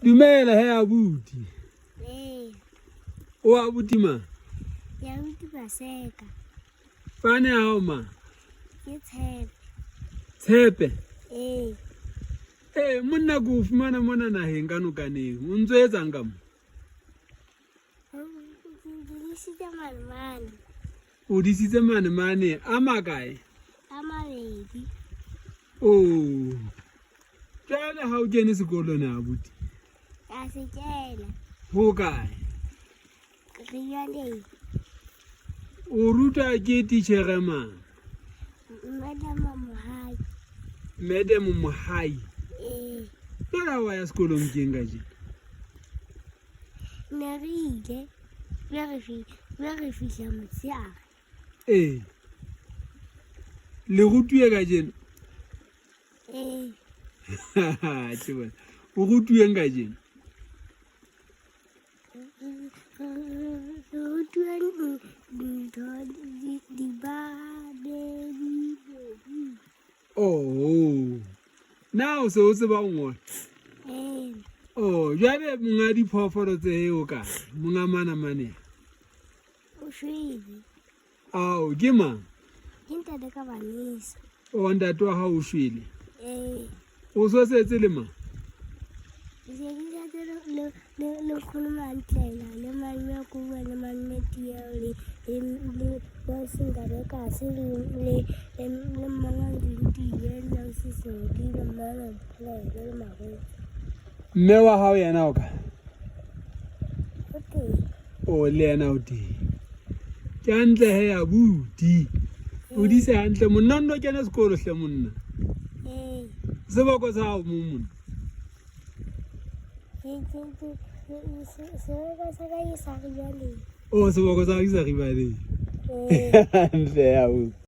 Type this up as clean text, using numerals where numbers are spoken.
Dumela he abuti. Ee. O abuti mang? Ke abuti Maseka. Pane ya hao mang? Ke Tshepe. Tshepe? Ee. Ee, monna ke o fumana mona naheng ka nokaneng. O ntso etsang ka mo? Ke disitse manemane. O disitse manemane a makae? A mabedi. Oh. Jwale ha o kene sekolo na abuti? Ka se kena. Ho kae? Rialeng. O rutwa ke titjhere mang? Madam Mohai. Madam Mohai. Ee. Jwale ha wa ya sekolong keng kajeno? Ne re ile be re fihla motshehare. Ee. Le rutuwe kajeno? Ee. Ke bona. O rutuweng kajeno? Re rutuwe ntho di-ba, be, di, bo, bi. Oh. Na o se o tseba ho ngola? Ee. Oh, jwale monga diphoofolo tse o kae? Monga manamane. O shwele. Ao, ke mang? Ke ntate ka Vanessa. O ntate wa hao o shwele? Ee. O so setse le mang? Ke se ke setse le le le nkgono Mantlela le malome Kuba le malome Tieo le le le Sengabekase le le le le mmangwane Dintile le ausi Sodi le mmangwane Mpolele le Marothi. Mme wa hao yena o kae? O teng. O le yena o teng. Ke hantle he abuti. O dise hantle monna o nno kene sekolo hle monna. Ee. Seboko sa hao mo monna. Seboko sa ka ke sa ribaleng. Oh, seboko sa hao ke sa ribaleng. Ee. Hantle abuti.